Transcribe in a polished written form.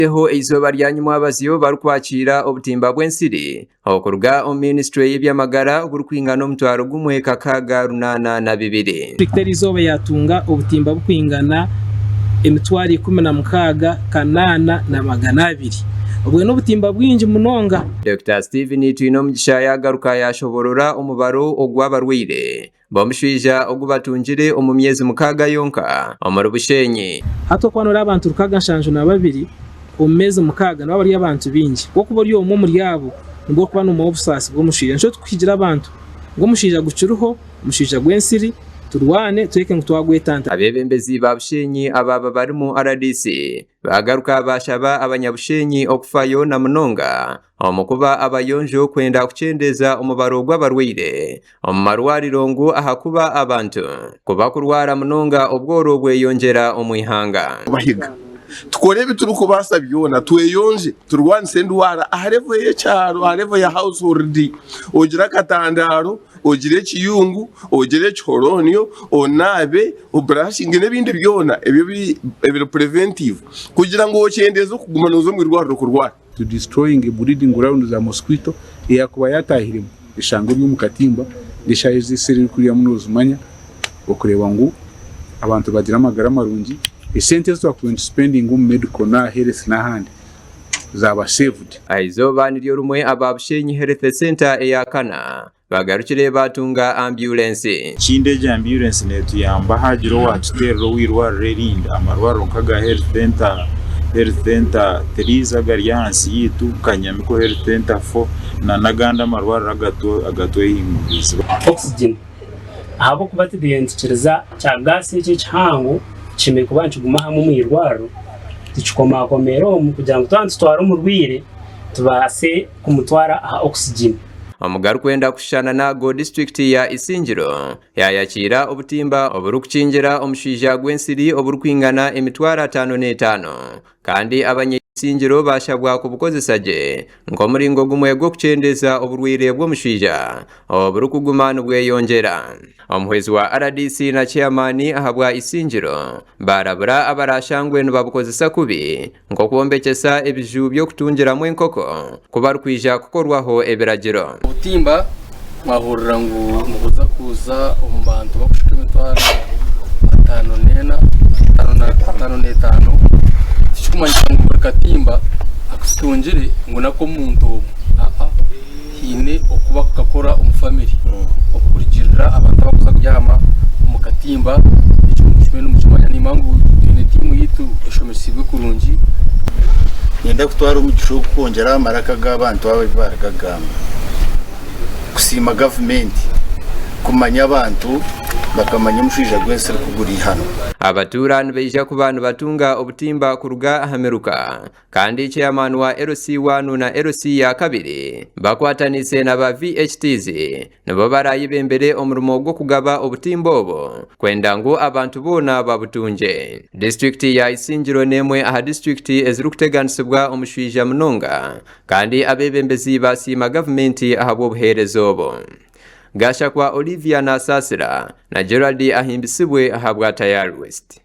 Eho eizooba rya nyimwabazyo barikwakiira obutimba bw'ensiri okuruga omu minisitule y'eby'amagara oburikwingana omutwaro gumwe 68. Disiturikiti eriizooba yaatunga obutimba burikwingana 168,200. Obwe n'obutimba bwingi munonga. Dokita Steven Twinomugisha yaagaruka yaashoborora omubaro ogw'abarwaire b'omushaija ogu batungire omu myezi mukaaga yonka omuri Bushenyi. Hati okuba nori abantu 672 omu meezi mukaaga nibaba bari abantu baingi. Ku okuba ori omwe omuri abo nibwo orikuba nomuha obusaasi bw'omushaija. Nikyo turikuhigira abantu ngu omushaija gukiriho, omushaija gw'ensiri, turwane tureke ngu twagwetantara. Abeebembezi ba Bushenyi abaaba barimu rdc baagaruka baashaba abanyabushenyi okufayo na munonga omu kuba abayonjo kwenda kukyendeeza omubaro gw'abarwaire omu marwariro ngu ahakuba abantu ku bakurwara munonga obworo bweyongyera omu ihanga. Kubahiga tukore ebi turikubaasa byona tweyonje turwanise endwara aha level y'ekyaro, aha level ya household, ogire akatandaaro, ogire ekiyungu, ogire ekihoroonio, onaabe, oburashinge n'ebindi byona ebyo ebiri preventive kugira ngu okyendeeze okuguma nooza omu irwariro kurwara. To destroying breeding ground za mosquito eyakuba yatahiremu eshanga ori omu katimba n'eshaaha ezi esiri erikuryamu nozimanya okureeba ngu abantu bagira amagara marungi esente ezi twakubaire nitu spendinga omu medical n'aha health n'ahandi zaaba saved. Aha izooba niryo rimwe aba Bushenyi Health Centre eya kana Bagarukire baatunga ambyulensi. Ekindi egi ambyulensi neetuyamba haagira owaatuteerera ow'eirwariro erindi, amarwariro nk'aga Health Centre, Health Centre Three agari ahansi yaitu, Kanyamiko Health Centre Four n'agandi amarwariro agatwehinguririize. Oxygen ahabw'okuba tubaire nitukiriza kya gaasi eki ekihango kishemereire kuba nikiguma hamwe omu irwariro tukikomakomeere omu kugira ngu twaba nitutwara omurwaire tubaase kumutwara aha oxygen. Omu garikwenda kushushana n'ago, disiturikiti ya Isingiro yaayakiira obutimba oburikukingira omushaija gw'ensiri oburikwingana 55,000 kandi abanya-Isingiro baashabwa kubukozesa gye nk'omuringo gumwe gw'okukyendeeza oburwaire bw'omushaija oburikuguma nibweyongyera. Omuhwezi wa rdc na Chairman ahabwa Isingiro baarabura abaraashangwe nibabukozesa kubi nk'okwombekyesa ebiju by'okutungiramu enkoko ku barikwija kukorwaho ebiragiro. Obutimba mwahurira ngu nibuza kuza omu bantu bakuhika emitwaro ataano n'ena ataano n'etaano tikikumanyisa ngu buri katimba akutungire ngu n'ak'omuntu omwe aa haine oku bakukakora omu famire okurugirira abantu abakuza kubyama omu katimba ekyo kimwe nimukimanya nimanya ngu twine tiimu yaitu eshomesiibwe kurungi. Niinyenda kutwara omugisha ogu kwongyera aha maraka g'abantu aba ebi barikugamba. Kusiima gavumenti kumanya abantu bakamanya omushaija gw'ensiri ku guri hanu. Abatuura nibaija kuba nibatunga obutimba kuruga aha miruka Kandi Chairman wa LC wanu na LC ya kabiri bakwatanise na ba VHTs nibo barayebembere omurimo gw'okugaba obutimba obu kwenda ngu abantu boona babutungye. Disiturikiti ya Isingiro n'emwe aha disiturikiti ezirikuteganisibwa omushwija munonga kandi abebembezi basiima gavumenti ahabw'obuheereza obu. Gashakwa Olivia Nasasira na Gerald Ahimbisibwe ahabwa Tayari West.